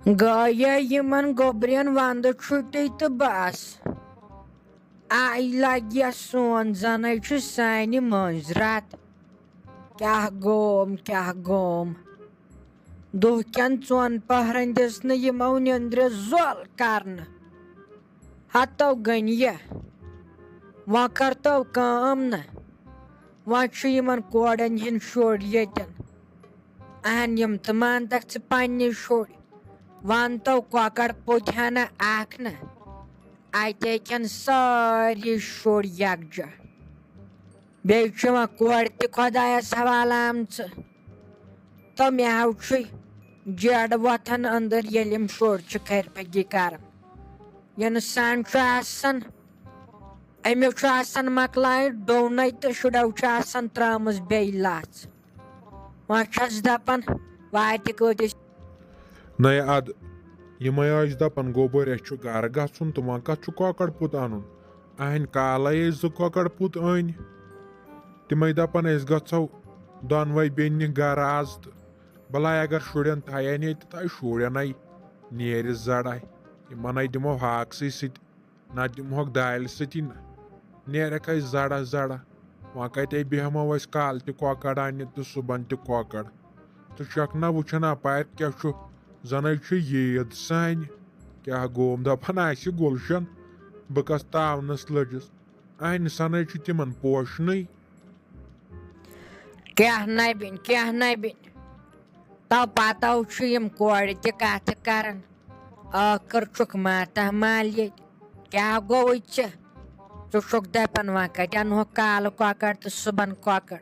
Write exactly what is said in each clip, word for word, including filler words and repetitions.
گایا یِمن گوٚبرٮ۪ن ونٛدٕ چھُٹی تہٕ بس۔ آے لگہِ سون زنے چھُ سانہِ مٲنٛزِ راتھ۔ کیٛاہ گوم، کیٛاہ گوم۔ دۄہ کٮ۪ن ژۄن پہرن دِژ نہٕ یِمو نیٚنٛدرِ زۄل کرنہٕ۔ ہتو گٔنۍ یہِ۔ وۄنۍ کرتو کٲم نہ۔ وۄنۍ چھُ یِمن کورٮ۪ن ہِنٛدۍ شُرۍ ییٚتٮ۪ن۔ اہن یِم تہٕ مانتکھ ژٕ پننہِ شُرۍ۔ ونتو کۄکر پوٚتۍ ہنا اکھ نہ۔ اتے کھٮ۪ن سٲری شُرۍ یکجا۔ بیٚیہِ چھِ وۄنۍ کورِ تہِ خۄدایس حوالہٕ آمژٕ۔ تہٕ مےٚ ہاو چھُے جیڈٕ وۄتھان أنٛدٕر، ییٚلہِ یِم شُرۍ چھِ کھرِ پھگی کران۔ اِنسان چھُ آسان، أمِس چھُ آسان مۄکلایہِ ڈوٗنَے تہٕ شُرٮ۪و چھُ آسان ترٛٲومٕژ بیٚیہِ لَژھ۔ وۄنۍ چھَس دَپان، واتہِ کۭتِس۔ نَے اَدٕ، یِمَے ٲسۍ دَپان، گوٚبُر، اَسہِ چھُ گَرٕ گژھُن تہٕ وۄنۍ کَتھ چھُ کۄکَر پُت اَنُن؟ اَہَنۍ کالَے أسۍ زٕ کۄکَر پُت أنۍ۔ تِمَے دَپان، أسۍ گژھو دۄنوَے بیٚنہِ گَرٕ آز تہٕ بَلاے اگر شُرٮ۪ن تھایَن ییٚتہِ تہٕ تھایہِ شُرٮ۪نَے نیرِ زَڑَے۔ یِمَنَے دِمو ہاکسٕے سۭتۍ، نَتہٕ دِمہوکھ دالہِ سۭتی نہ۔ نیرَکھ اَسہِ زَڑَہ زَڑَہ۔ وۄنۍ کَتہِ بیٚہمو أسۍ کالہٕ تہِ کۄکَر اَننہِ تہٕ صُبحَن تہِ کۄکَر؟ ژٕ چھَکھ نہ وٕچھان اَپارِ کیٛاہ چھُ؟ زَنَے چھُ عیٖد سانہِ۔ کیٛاہ گوم دَپان آسہِ گُلشَن؟ بہٕ کَس تاونَس لٔجِس؟ اَہنہِ سَنَے چھُ تِمَن پوشنٕے۔ کیٛاہ نَبِنۍ، کیٛاہ نَبِنۍ؟ تو پتو چھُ یِم کورِ تہِ کتھٕ کران۔ ٲخٕر چھُکھ ماتامال ییٚتہِ۔ کیٛاہ گوٚوُے ژےٚ؟ ژٕ چھُکھ دپان وۄنۍ کتہِ انہوکھ کالہٕ کۄکر تہٕ صُبحن کۄکر؟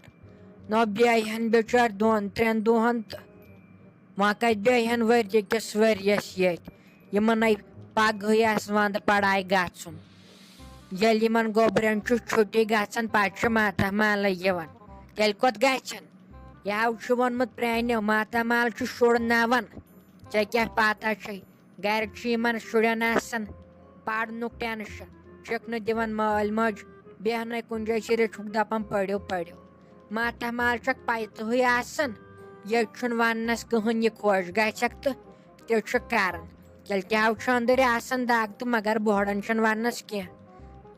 نہ بیٚیہِ ہن بچٲرۍ دۄن ترٛٮ۪ن دۄہن تہٕ وۄنۍ کتہِ بیٚیہِ ہن ؤرۍ کِس ؤریس ییٚتہِ۔ یِمنے پگہٕے آسہِ ونٛدٕ پڑاے گژھُن۔ ییٚلہِ یِمن گوٚبرٮ۪ن چھُ چھُٹی گژھان، پتہٕ چھُ ماتامالٕے یِوان۔ تیٚلہِ کوٚت گژھن؟ یَوٕ چھُ ووٚنمُت پرٛانیو، ماتامال چھُ شُر نَوَن۔ ژےٚ کیٛاہ پَتہ چھے؟ گَرِ چھُ یِمَن شُرٮ۪ن آسان پَرنُک ٹٮ۪نشَن، چھِکھ نہٕ دِوان مٲلۍ مٲج بیٚہنَے کُنہِ جایہِ، صرف چھُکھ دَپان، "پٔرِو، پٔرِو۔" ماتامال چھَکھ پَتہٕے آسان، ییٚتہِ چھُنہٕ وَننَس کٕہٕنۍ یہِ خۄش گژھٮ۪کھ تہٕ تہِ چھُ کَران۔ تیٚلہِ تہِ ہاو چھُ أنٛدٕرۍ آسان دَگ تہٕ مگر بۄہڑَن چھُنہٕ وَننَس کینٛہہ۔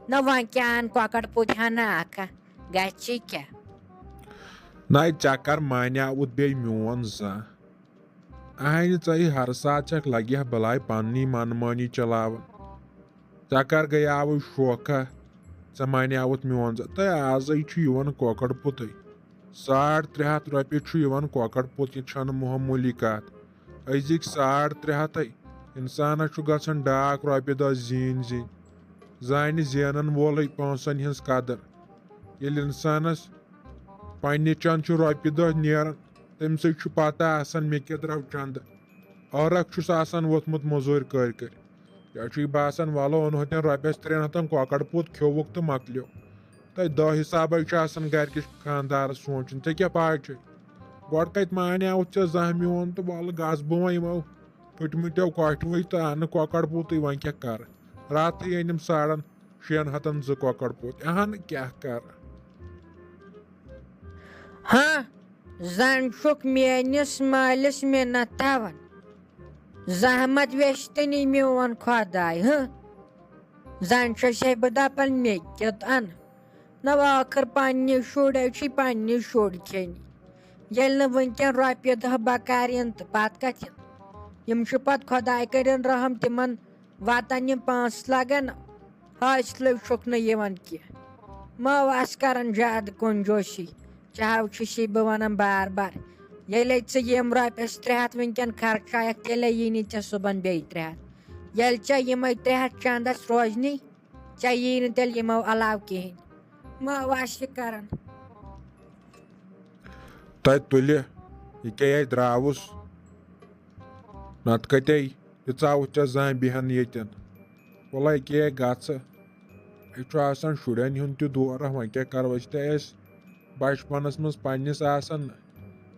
نہ وۄنۍ کیٛاہ اَن کۄکَر پوٗتۍ ہنا اَکھا، گژھِ کیٛاہ؟ نَے ژےٚ کر مانیٛاوُتھ بیٚیہِ میون زانٛہہ؟ اہنہِ ژَے ہر ساتہٕ چھَکھ لگہِ ہا بلاے پننی من مٲنی چلاوان۔ ژےٚ کر گٔیاوُے شوکھا؟ ژےٚ مانیٛاوُتھ میون زانٛہہ؟ تہٕ آزَے چھُ یِوان کۄکر پُتٕے۔ ساڑ ترٛےٚ ہَتھ رۄپیہِ چھُ یِوان کۄکر پُت، یہِ چھَنہٕ معموٗلی کَتھ۔ أزِکۍ ساڑ ترٛےٚ ہَتھَے اِنسانَس چھُ گژھان ڈاکھ رۄپیہِ دَہ زیٖنۍ زیٖنۍ۔ زانہِ زینَن وولٕے پونٛسَن ہِنٛز قدٕر۔ ییٚلہِ اِنسانَس پنٛنہِ چَنٛدٕ چھُ رۄپیہِ دَہ نیران، تٔمۍ سٕے چھُ پَتہ آسان مےٚ کیٛاہ درٛاو چَنٛدٕ۔ عٲرَق چھُس آسان ووٚتھمُت مٔزوٗرۍ کٔرۍ کٔرۍ۔ یہِ چھُے باسان، وَلہٕ اوٚنہوتٮ۪ن رۄپیَس ترٛٮ۪ن ہَتَن کۄکَر پوٗت کھیوٚوُکھ تہٕ مۄکلیو۔ تۄہہِ دَہ حِسابَے چھُ آسان گَرِکِس خانٛدارَس سونٛچُن، ژےٚ کیٛاہ پَے چھے؟ گۄڈٕ کَتہِ مانیٛاوُتھ ژےٚ زانٛہہ میون تہٕ وَلہٕ گژھ بہٕ وۄنۍ یِمو پھٔٹمٕتیو کۄٹھوٕے تہٕ اَنہٕ کۄکَر پوٗتٕے، وۄنۍ کیٛاہ کَرٕ؟ راتھٕے أنِم ساڑَن شٮ۪ن ہَتَن زٕ کۄکَر پوٗتۍ، اَہَن کیٛاہ کَرٕ؟ ہاں، زَن چھُکھ میٛٲنِس مٲلِس مِنت تھاوان۔ زحمت ویسٹنی میون خۄداے، ہہ؟ زَن چھَسے بہٕ دَپان مےٚ کیُتھ اَن۔ نہ ٲخٕر پنٛنہِ شُرۍ چھِ پنٛنہِ شُرۍ کھیٚنۍ۔ ییٚلہِ نہٕ وٕنکٮ۪ن رۄپیہِ دَہ بکار یِن تہٕ پَتہٕ کَتھ یِن؟ یِم چھِ پَتہٕ خۄداے کٔرِن رحم، تِمَن واتَن یِم پانٛژھ لَگَن، حٲصلٕے چھُکھ نہٕ یِوان کینٛہہ۔ مہ آس کَران زیادٕ کنجوسی، چاہو چھُسی بہٕ وَنان بار بار۔ ییٚلے ژٕ یِم رۄپیَس ترٛےٚ ہَتھ وٕنکٮ۪ن خرچایَکھ، تیٚلے یی نہٕ ژےٚ صُبحن بیٚیہِ ترٛےٚ ہَتھ۔ ییٚلہِ ژےٚ یِمَے ترٛےٚ ہَتھ چَندَس روزنی، ژےٚ یی نہٕ تیٚلہِ یِمو علاوٕ کِہیٖنۍ۔ مہ آس یہِ کَران۔ تَتہِ تُلہِ، یہِ کیٛاہ اَتہِ درٛاوُس؟ نَتہٕ کَتے یہِ ژاوُتھ ژےٚ زانٛہہ بیٚہن ییٚتٮ۪ن؟ وَلَے کیٛاہ گژھٕ؟ یہِ چھُ آسان شُرٮ۪ن ہُنٛد تہِ دورہ، وۄنۍ کیٛاہ کَرو أسۍ تہِ ٲسۍ بَچپَنَس منٛز پنٛنِس آسان نہ۔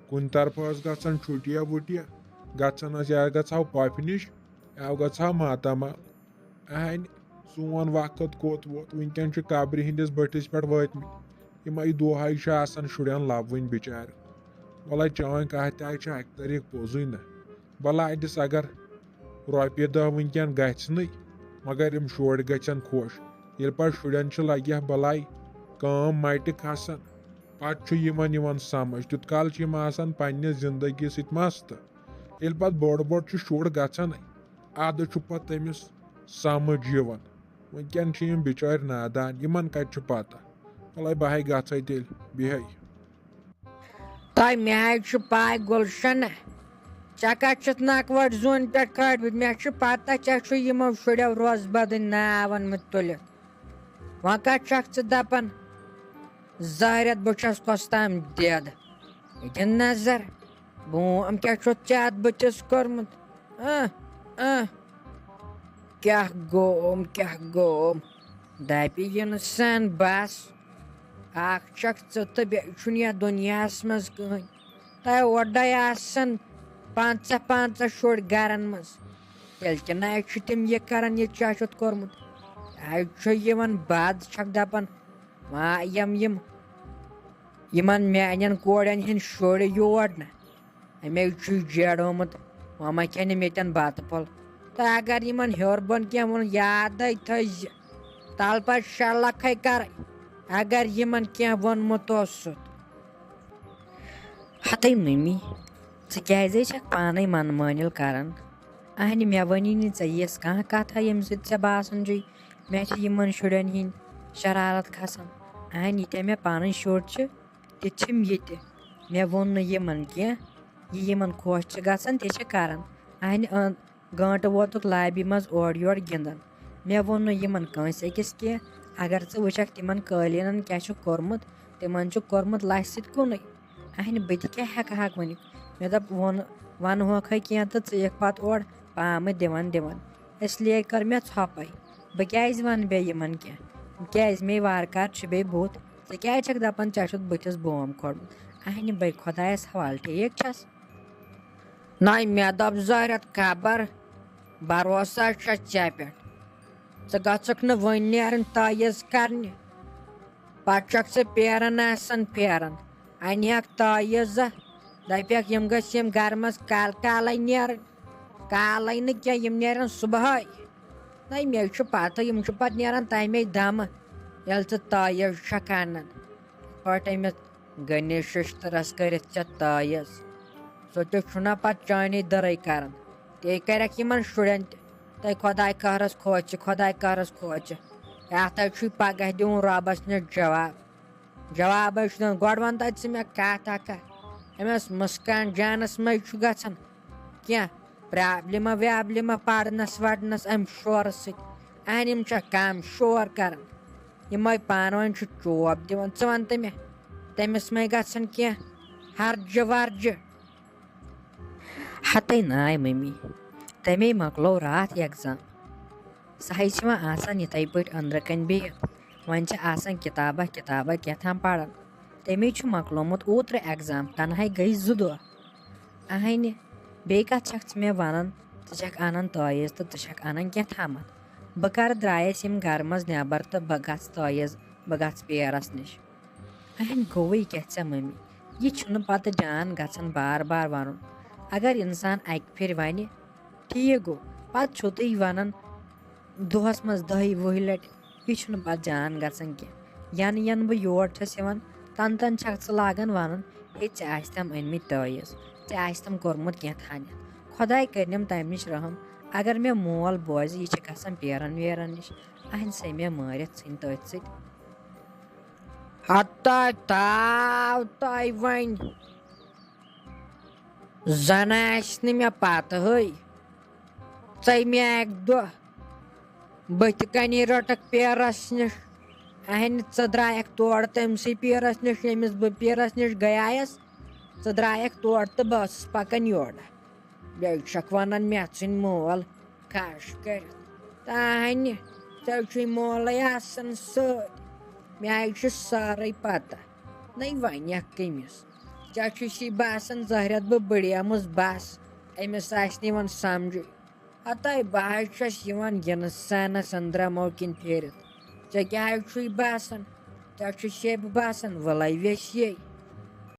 کُنہِ طرفہٕ ٲس گژھان چھُٹیہ وُٹیہ، گژھان ٲسۍ یا گژھٕ ہاو پۄپھِ نِش، یا گژھٕ ہاو ماتامال۔ اہنہِ سون وقت کوٚت ووت، وٕنکٮ۪ن چھِ قبرِ ہٕنٛدِس بٔٹھِس پٮ۪ٹھ وٲتمٕتۍ۔ یِمَے دۄہَے چھِ آسان شُرٮ۪ن لَبوٕنۍ بِچارٮ۪ن۔ وَلَے چٲنۍ کَتھ تہِ چھِ اَکہِ طریٖقہٕ پوٚزُے نہ۔ بَلاے دِس اگر رۄپیہِ دَہ وٕنکٮ۪ن گژھِ نہٕ، مگر یِم شُرۍ گژھن خۄش۔ ییٚلہِ پَتہٕ شُرٮ۪ن چھِ لگہِ ہا بَلاے کٲم مَٹہِ کھسان، پَتہٕ چھُ یِمن یِوان سمجھ۔ تیُت کال چھِ یِم آسان پننہِ زندگی سۭتۍ مست۔ ییٚلہِ پَتہٕ بوٚڑ بوٚڑ چھُ شُر گژھان، اَدٕ چھُ پَتہٕ تٔمِس سمجھ یِوان۔ وٕنکٮ۪ن چھِ یِم بِچٲرۍ نادان، یِمن کَتہِ چھُ پَتہ؟ وَلَے بہٕ ہے گژھے تیٚلہِ، بیٚہے۔ تۄہہِ مےٚ حظ چھُ پاے گُلشنہ، ژےٚ کَتہِ چھُتھ نَکوَٹ زوٗنہِ پٮ۪ٹھ کھٲلمٕتۍ؟ مےٚ چھُ پَتہ ژےٚ چھُ یِمو شُرٮ۪و روزٕ بدٕنۍ ناو اوٚنمُت تُلِتھ۔ وۄنۍ کَتہِ چھَکھ ژٕ دَپان زاہرٮ۪تھ بہٕ چھَس کۄس تام دٮ۪د؟ ییٚتٮ۪ن نظر، بوم کیٛاہ چھُتھ ژےٚ اَتھ بٕتھِس کوٚرمُت؟ اہ، اہ۔ کیٛاہ گوم، کیٛاہ گوم؟ دَپہِ اِنسان بَس۔ اَکھ چھَکھ ژٕ تہٕ بیٚیہِ چھُنہٕ یَتھ دُنیاہَس منٛز کٕہٕنۍ۔ تۄہہِ اورَے آسَن پنٛژاہ پنٛژاہ شُرۍ گَرَن منٛز۔ تیٚلہِ کِنہٕ اَتہِ چھِ تِم یہِ کَران، یہِ ژےٚ چھُتھ کوٚرمُت؟ اَتہِ چھُ یِوان بَد چھَکھ دَپان، وۄنۍ یِم، یِم، یِمَن میٛانٮ۪ن کورٮ۪ن ہِنٛدۍ شُرۍ یور نہ۔ اَمے چھُے جیڑومُت، وۄنۍ ما کھٮ۪نہِ مےٚ تٮ۪ن بَتہٕ پھوٚل۔ تہٕ اگر یِمن ہیوٚر بۄن کینٛہہ ووٚن، یادے تھٲیزِ، تَلہٕ پتہٕ شےٚ لَکھے کَرٕنۍ، اگر یِمن کینٛہہ ووٚنمُت اوسُتھ۔ ہتے مٔمی، ژٕ کیٛازے چھَکھ پانَے من مٲنِل کران؟ اہنہِ، مےٚ وَنی نہٕ ژےٚ یِژھ کانٛہہ کَتھا، ییٚمہِ سۭتۍ ژےٚ باسان چھُے مےٚ چھِ یِمن شُرٮ۪ن ہِنٛدۍ شرارت کھسان۔ اہنہِ، ییٖتیٛاہ مےٚ پَنٕنۍ شُرۍ چھِ، تہِ چھِم ییٚتہِ۔ مےٚ ووٚن نہٕ یِمن کینٛہہ، یہِ یِمن خۄش چھِ گژھان، تہِ چھِ کران۔ اہنہِ، اۭں، گٲنٹہٕ ووتُکھ لابی منٛز اورٕ یورٕ گِنٛدان۔ مےٚ ووٚن نہٕ یِمن کٲنٛسہِ أکِس کینٛہہ۔ اگر ژٕ وٕچھکھ تِمن قٲلیٖنن کیٛاہ چھُکھ کوٚرمُت، تِمن چھُکھ کوٚرمُت لژھِ سۭتۍ کُنُے۔ اہنہِ، بہٕ تہِ کیٛاہ ہٮ۪کہٕ ہاکھ ؤنِتھ؟ مےٚ دوٚپ، ووٚن، ونہٕ ہوکھے کینٛہہ تہٕ ژٕ یِکھ پتہٕ اورٕ پامہٕ دِوان دِوان۔ اس لیے کٔر مےٚ ژھۄپے۔ بہٕ کیٛازِ ونہٕ بیٚیہِ یِمن کینٛہہ؟ کیٛازِ مے وارٕ کارٕ چھُ بیٚیہِ بُتھ؟ ژٕ کیٛازِ چھَکھ دَپان ژےٚ چھُتھ بٕتھِس بوم کھوٚرمُت؟ اہنہِ بے خۄدایَس حوالہٕ، ٹھیٖک چھَس؟ نَے، مےٚ دوٚپ زٲہرَت خبر، بروسا چھا ژےٚ پٮ۪ٹھ؟ ژٕ گژھکھ نہٕ وۄنۍ نیرٕنۍ تٲیٖز کرنہِ۔ پتہٕ چھَکھ ژٕ پیران آسان پھیران۔ اَنہِ ہَکھ تٲیٖزہ، دَپہِ ہَکھ یِم گٔژھۍ یِم گرٕ منٛز کال کالَے نیرٕنۍ۔ کالَے نہٕ کینٛہہ، یِم نیرَن صُبحٲے۔ نَے، مےٚ چھُ پَتہ، یِم چھِ پَتہٕ نیران تَمے دَمہٕ، ییٚلہِ ژٕ تٲیٖز چھَکھ اَنان۔ یِتھ پٲٹھۍ أمِس غنی ششتٕرَس کٔرِتھ ژےٚ تٲیٖز۔ سُہ تہِ چھُنہ پَتہٕ چٲنی دٔرٕے کَران۔ تے کَرٮ۪کھ یِمَن شُرٮ۪ن تہِ۔ تَے خۄداے قہرَس کھوژِ، خۄداے قہرَس کھوژِ۔ یَتھ حظ چھُے پَگاہ دیُن رۄبَس نِش جواب۔ جوابے چھُنہٕ۔ گۄڈٕ وَن تَتہِ ژٕ مےٚ کَتھ اَکھ اَکھ۔ أمِس مُسکان جانَس مَے چھُ گژھان کینٛہہ پرٛابلِمہ ویبلِمہ پَرنَس وَرنَس اَمہِ شورٕ سۭتۍ؟ اَہَن، یِم چھا کَم شور کَران؟ یِمَے پانہٕ ؤنۍ چھِ چوب دِوان۔ ژٕ وَن تہٕ مےٚ، تٔمِس مَے گژھان کینٛہہ ہرجہِ ورجہِ؟ ہتے ناے مٔمی، تَمے مۄکلو راتھ ایگزام۔ سۄ ہے چھِ وۄنۍ آسان یِتھَے پٲٹھۍ أنٛدرٕ کَنۍ بِہِتھ۔ وۄنۍ چھِ آسان کِتابہ کِتابہ کیٛاہ تھام پَران۔ تٔمِس چھُ مۄکلومُت اوترٕ ایگزام، تَنہَے گٔے زٕ دۄہ۔ اَہَنہِ، بیٚیہِ کَتھ چھَکھ ژٕ مےٚ وَنان؟ ژٕ چھَکھ اَنان تٲیٖز تہٕ ژٕ چھَکھ اَنان کیٛاہ تھامَتھ۔ بہٕ کَرٕ درٛایَس ییٚمہِ گَرٕ منٛز نٮ۪بَر تہٕ بہٕ گژھٕ تٲیٖز، بہٕ گژھٕ پیرَس نِش۔ اَہَنہِ گوٚوُے کیٛاہ ژےٚ مٔمی؟ یہِ چھُنہٕ پَتہٕ جان گژھان بار بار وَنُن۔ اگر اِنسان اَکہِ پھِرِ وَنہِ، ٹھیٖک گوٚو، پَتہٕ چھُو تُہۍ وَنان دۄہَس منٛز دَہہِ وُہہِ لَٹہِ، یہِ چھُنہٕ پَتہٕ جان گژھان کینٛہہ۔ یَنہٕ یَنہٕ بہٕ یور چھَس یِوان، تَنہٕ تَنہٕ چھَکھ ژٕ لاگان وَنُن، ہے، ژےٚ آسہِ تَم أنۍ مٕتۍ تٲیٖز، ژےٚ آسہِ تَم کوٚرمُت کینٛہہ تھانٮ۪تھ۔ خۄداے کٔرِنَم تَمہِ نِش رحم۔ اگر مےٚ مول بوزِ، یہِ چھِ گژھان پیرَن ویرَن نِش، اَہَنہِ سۄ مےٚ مٲرِتھ ژھٕنہِ تٔتھۍ سۭتۍ۔ ہتا تاو تۄہہِ وۄنۍ۔ زَن آسہِ نہٕ مےٚ پَتہٕے۔ ژَے مےٚ اَکہِ دۄہ بٕتھِ کَنی رٔٹٕکھ پیرَس نِش۔ اَہَنہِ، ژٕ درٛایَکھ تورٕ تٔمۍ سٕے پیرَس نِش، ییٚمِس بہٕ پیرَس نِش گٔیایَس۔ ژٕ درٛایَکھ تورٕ تہٕ بہٕ ٲسٕس پَکان یورٕ۔ بیٚیہِ چھَکھ وَنان مےٚ ژھٕنۍ مول کھَش کٔرِتھ۔ تانہِ، ژےٚ چھُے مولَے آسان سۭتۍ۔ مےٚ چھِ سٲرٕے پَتہ۔ نَے وَنٮ۪کھ کٔمِس؟ ژےٚ چھُے باسان زہرٮ۪تھ بہٕ بٔڑیمٕژ بَس، أمِس آسہِ نہٕ یِوان سَمجھٕے۔ ہَتَے بہٕ حظ چھَس یِوان یِنہٕ سانَس أنٛدرَمو کِنۍ پھیٖرِتھ۔ ژےٚ کیٛاہ حظ چھُے باسان؟ ژےٚ چھُے باسان وَلَے ویسے۔